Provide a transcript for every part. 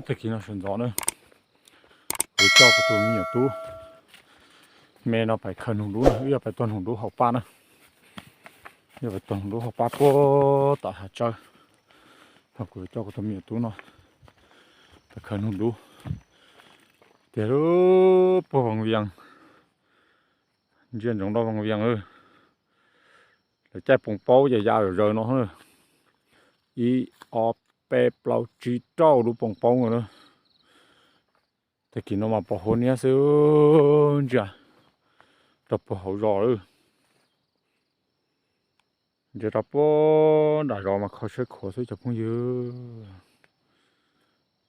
Tag kis no sawv ntxov na, kuv coj kuv tus me nyuam tub me no pais khaws noog dub na, wb yuav pais tua noog dub haus paj na. Yuav pais tua noog dub haus paj puag tom hav tsawb. Ho kuv coj kuv tus me nyuam tub no pais khaws noog dub. Tiag lub puag Vaj Vias, ntsia ntsoov rau Vaj Vias, lawv caij poo paub ces ya zom zaws no. Ib, ob, peb, plaub, tsib, rau lub poo paub no na. Tag kis no mas pos huab niab xwb, ntsia rau puag hauv zos lawm. Ntsia rau puag nram zos mas kho siab khuav xwb cov phooj ywg.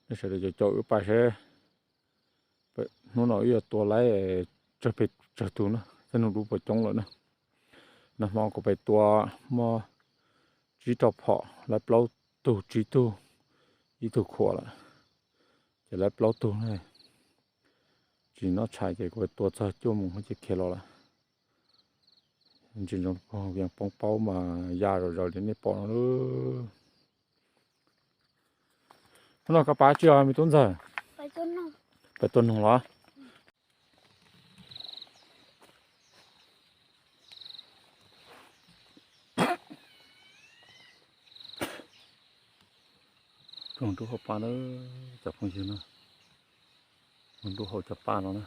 Nej sawv daws caum caum wb pais seb hnub no wb yuav tua laib tsawg pes tsawg tug na, thiab noog dub puas coob lawm na. Nag hmo kuv pais tua muaj tsib rau phom, laib plaub tug tsib tug, ib tug khuam lawm, ces laib plaub tug na. Tsis noj tshais ces kuv tua txog cuaj moos ces khiav los lawm. Ntsia ntsoov Vaj Vias poob paub mas ya zom zaws li nej pom no lawm. Hnub no koj pab tsi os me tub ntxawg? Pais tua noog los? Noog dub haus paj na, cov phooj ywg na. Noog dub haus cov paj no na.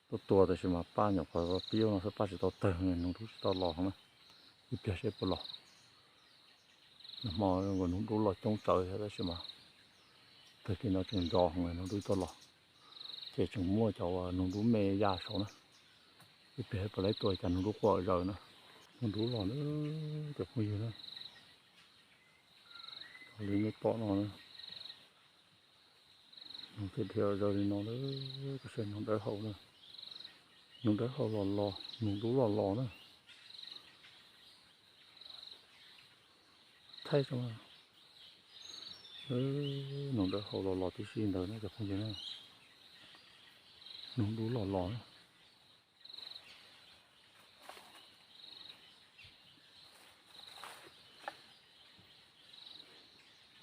Tuaj tua tab sis mas paj nyuam qhuav pib no xwb, paj tsis tau tawg, noog dub tsis tau los na. Ib pliag seb puas los. Nag hmo noog dub los coob tsawv thiab tab sis mas tag kis no tseem nco heev, noog dub tsis tau los. Ces tseem muaj cov noog dub me ya saud na. Ib pliag puas laib tua cas noog dub quaj zaws na. Noog dub los na, cov phooj ywg na. Li nej pom no na. Noog dhia dhia zaws li no na, koj saib noog dawb haus na. Noog dawb haus los los, noog dub los los na. Thaij tso mas. Noog dawb haus los los tib si ntawd na cov phooj ywg na. Noog dub los los na.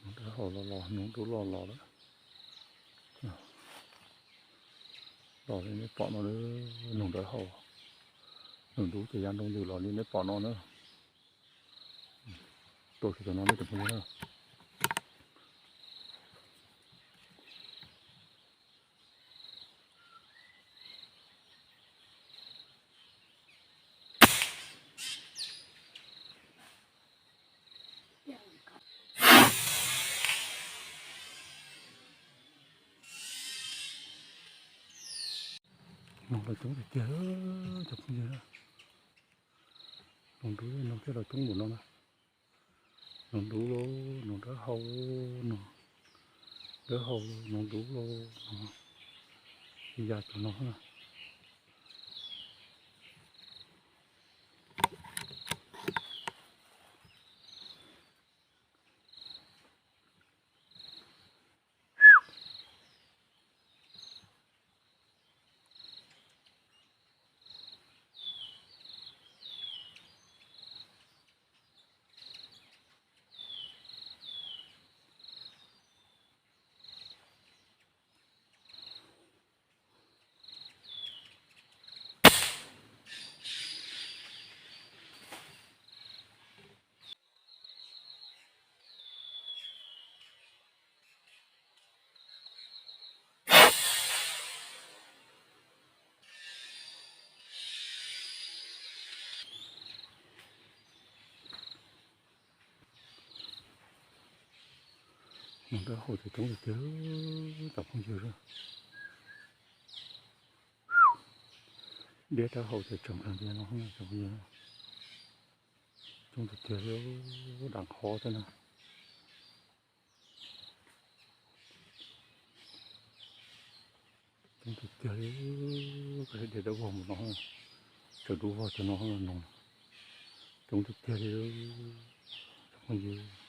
Noog dawb haus los los, noog dub los los lawm. Los li nej pom no, noog dawb haus, noog dub ces ya nroo ntws los li nej pom no na. Tua kiag cov no nej cov phooj ywg na. Noog los coob tiag tiag cov phooj ywg. Noog dub noog thiaj los coob npaum no na. Noog dub lauj, noog dawb haus, noog dawb haus, noog dub lauj, noog ya cov no na. Noog dawb haus ces coob tiag tiag cov phooj ywg. Diab dawb haus ces tseem kawg nkaus no cov phooj ywg. Coob tiag tiag li, dam qhov thiab na. Coob tiag tiag li, koj saib diab dawb vog mus no, tseem dub vog cov no noog. Coob tiag tiag li, cov phooj ywg.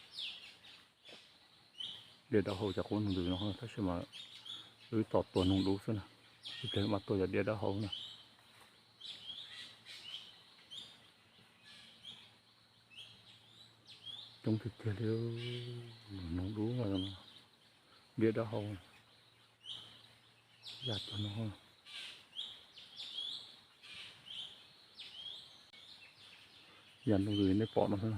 Diab dawb haus cov qub noog ntws no tab sis mas wb tos tua noog dub xwb na, ib pliag mam tua cov diab dawb haus na. Coob tiag tiag li, noog dub no, Diav dawb hau, yam cov no, yam ntoo li nej pom no xwb.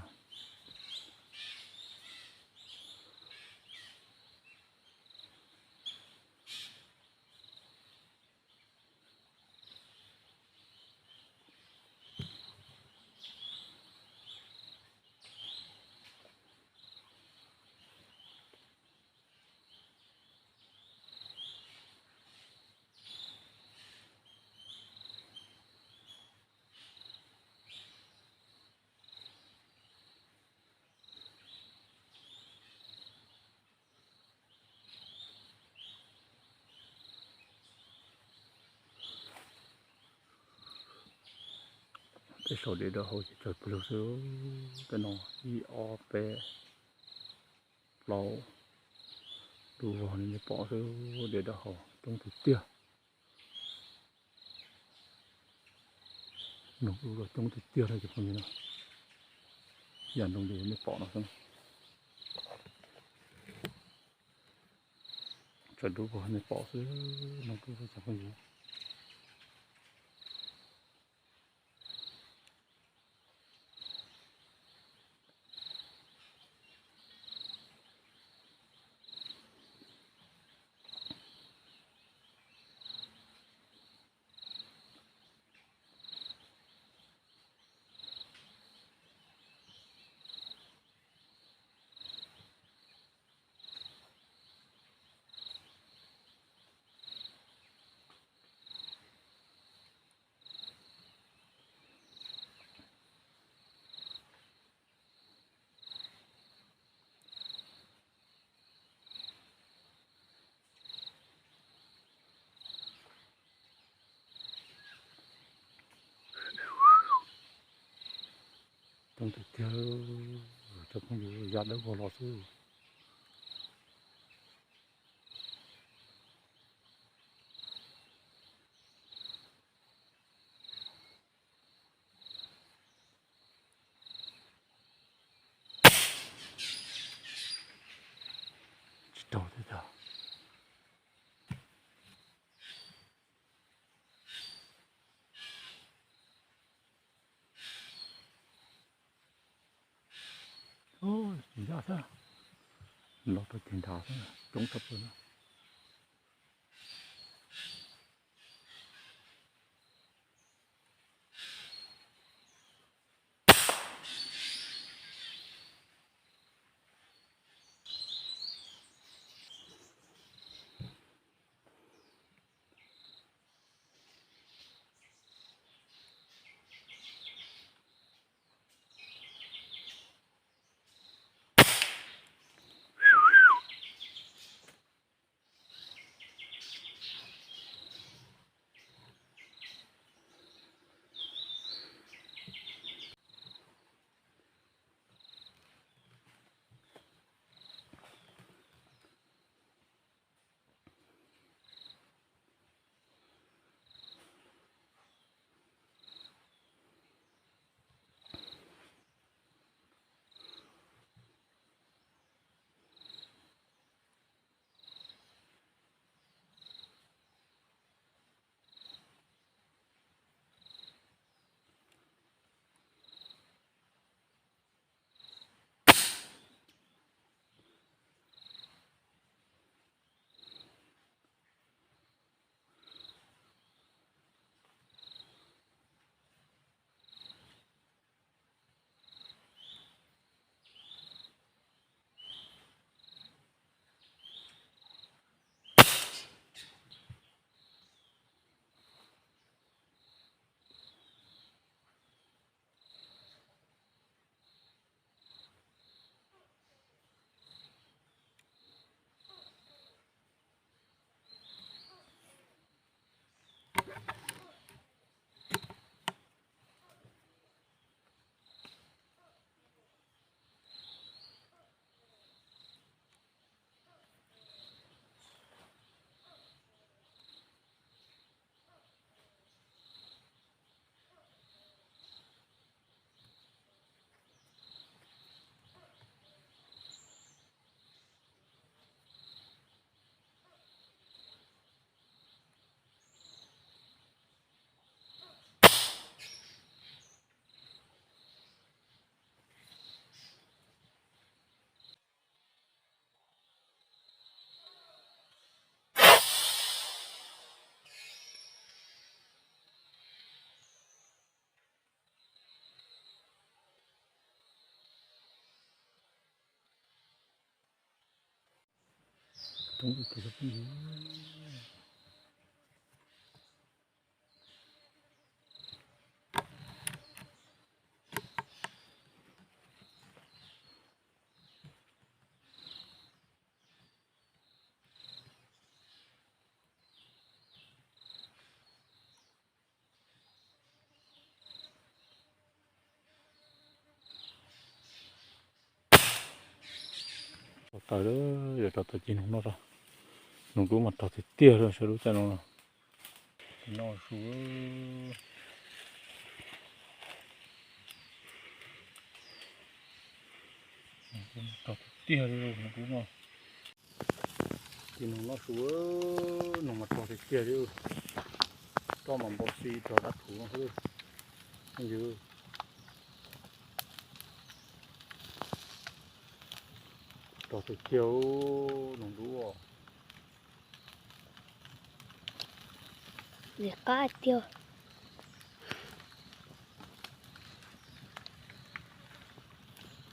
Tej saum diav dawb hau ces tsawg plawg xwb. Tej no ib ob peb plaub lub vog li nej pom xwb, diav dawb hau coob tiag tiag. Noog dub los coob tiag tiag li cov phooj ywg na. Yam ntoo li nej pom no xwb. Tsawg dub vog nej pom xwb, noog dub xwb cov phooj ywg. Coob tiag tiag, cov phooj ywg, yam dawb vog los xwb. Tsis raug thiab tiag. Ua, tsis yaj xwb, los rau ceg nrad xwb, coob tshaj plaws na. Coob tiag tiag. Rau taws, yog rau taws cig noog noj, noog dub mas rog tiag tiag li sawv lub caij no. Cig noog su, rog tiag tiag li noog dub no. Cig noog noj su, noog mas rog tiag tiag li. Roj mas npau xi rog dab thuv no xwb. Rog tiag tiag, noog dub. Qab tiag.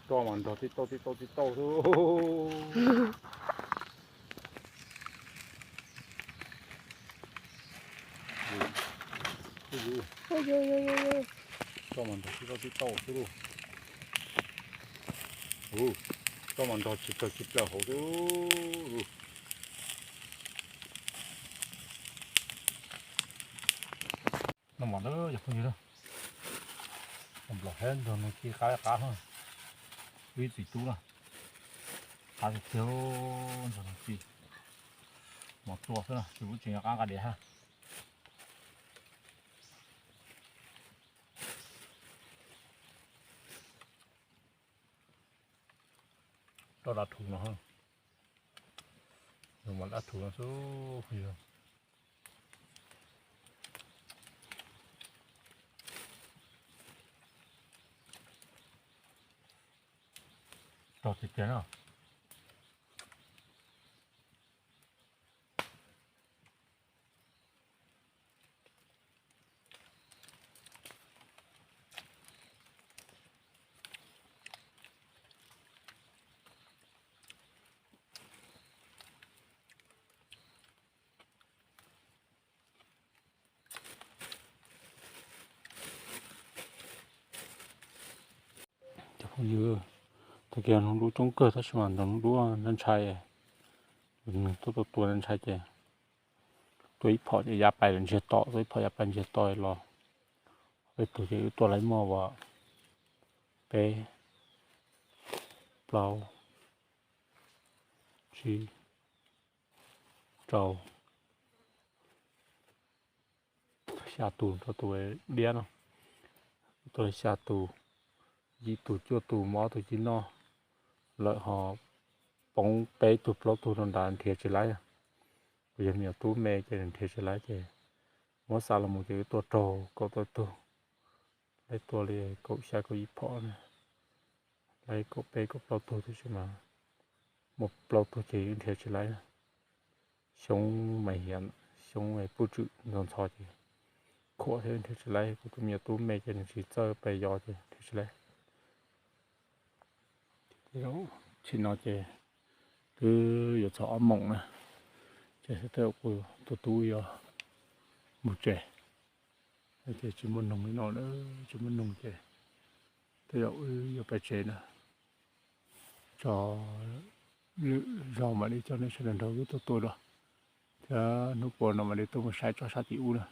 Roj mas nrog tib tauj tib tauj tib tauj xwb. Roj mas nrog tib tauj tib tauj xwb lauj. Roj mas nrog tsis plaws tsis plaws hauv xwb lauj. No mas cov phooj ywg, nplaum thiab nrog noog ci qab li qab na. Ib txiv tub na, qab tiag tiag, nrog noog ci. Mos tua xwb na, tsis pub tseem nqa qab nqa diav hab. Roj dab thuv no, noog mas dab thuv no xwb. Rog tiag tiag na. Cov phooj ywg, tag kis noog dub coob kawg tab sis mas nrog noog dub ntshai ntshai, tuaj tua tua ntshai ces tua ib phom ces ya pais ntsiag to, tua ib phom ya pais ntsiag to los. Peb tug ces wb tua laib muaj as peb, plaub, tsib, rau, xya tus rau tus diab no. Tua xya tus, yim tus cuaj tus mob tus ci noj lawm ho poob peb tug plaub tug rau nrad nrhiav tsis laib. Kuv yog me nyuam tub me ces nrhiav tsis laib ces muab xa los mus ces wb tua raug kaum tawm tug, laib tua li kaum xya kaum yim phom na, laib kaum peb kaum plaub tug tab sis mas muaj plaub tug ces wb nrhiav tsis laib na. Xyoob mas hiam, xyoob puj tswm ntxhov ntxhov ces khuam thiab nrhiav tsis laib, kuv tus me nyuam tub me ces nws tsis txawj pes yos ces nrhiav tsis laib. Tsim no ces twb yuav txog ob moos na, ces tej zaum kuv tus tub yuav mus tsev, ces tsis muaj noog li no, tsis muaj noog ces tej zaum wb yuav pais tsev na. Tso lwm zaug mam li coj nej sawv daws nrog wb tuaj tua dua, thiab hnub puas no mam li tuaj mus saib tsob sab tim ub na.